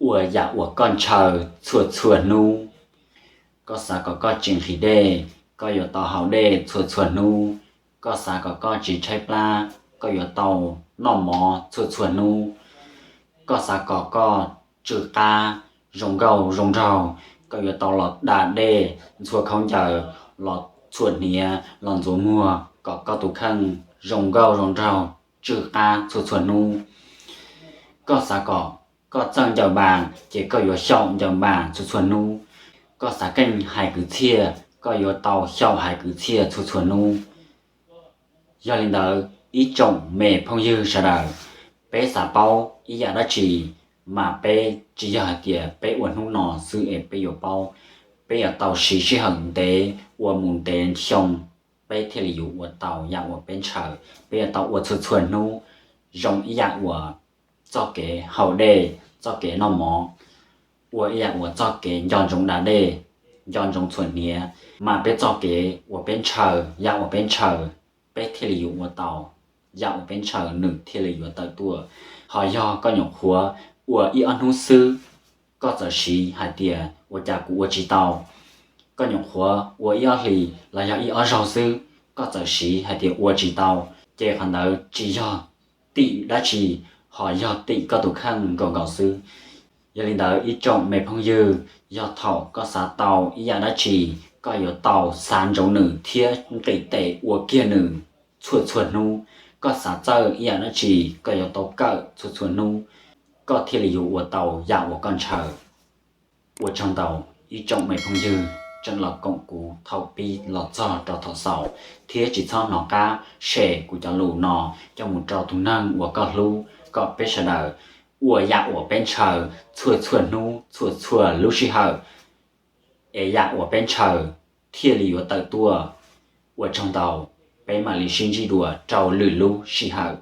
Ua yam uas koj ntshaw txhua txhua hnub. Koj xav kom koj tsis nqhis dej, koj yuav tau haus dej txhua txhua hnub. Koj xav kom koj tsis tshaib plab, koj yuav tau noj mov txhua txhua hnub. Koj xav kom koj tsw qab, zoo nkauj zoo nraug, koj yuav tau los da dej ntxhua khaub ncaws, los txhuam hniav, los ntxuav muag kom koj tus kheej zoo nkauj zoo nraug, tsw qab txhua txhua hnub. Koj xav kom koj txawj ncaws npas, ces koj yuav xyaum ncaws npas txhua txhua hnub. Koj xav keej hais kwv txhiaj, koj yuav tau xyaum hais kwv txhiaj txhua txhua hnub. Yog li ntawd, ib tsoom me phooj ywg sawv daws, peb xav paub ib yam dab tsi, mas peb tsis yog hais tias peb ua hnub no xwb es peb yuav paub. Peb yuav tau siv sij hawm ntev, ua mus ntev xyoo, peb thiaj li yuav ua tau yam uas peb ntshaw. Peb yuav tau ua txhua txhua hnub, zoo ib yam uas txoj kev haus dej, txoj kev noj mov, ua ib yam uas txoj kev nco ntsoov da dej, nco ntsoov txhuam hniav, mas peb txoj kev uas peb ntshaw, yam uas peb ntshaw, peb thiaj li yuav ua tau yam uas peb ntshaw, nws thiaj li yuav tawm tuaj. Ho yog koj nyuam qhuav ua ib ob hnub xwb, koj txawm siv hais tias ua cas kuv ua tsis tau, koj nyuam qhuav ua ib ob hlis los yog ib ob zaug xwb, koj txawm siv hais tias ua tsis tau, ces qhov ntawd tsis yog tim dab tsi, ho yog tim koj tus kheej nkaus nkaus xwb. Yog li ntawd, ib tsoom me phooj ywg, yog thaum koj xav tau ib yam dab tsi, koj yuav tau xav ntsoov nws thiab nqis tes ua kiag nws txhua txhua hnub. Koj xav txawj ib yam dab tsi, koj yuav tau kawm txhua txhua hnub, koj thiaj li yuav ua tau yam uas koj ntshaw. Ua tsaug ntau ib tsoom me phooj ywg tseem los koom kuv thaum pib los txog rau thaum xaus, thiab tsis txhob hnov qab share kuv cov lus no coj mus rau tus neeg uas koj hlub, kom peb sawv daws ua yam uas peb ntshaw txhua txhua hnub, txhua txhua lub sij hawm, es yam uas peb ntshaw thiaj li yuav tawm tuaj. Ua tsaug ntau, peb mam li sib ntsib dua rau lwm lub sij hawm.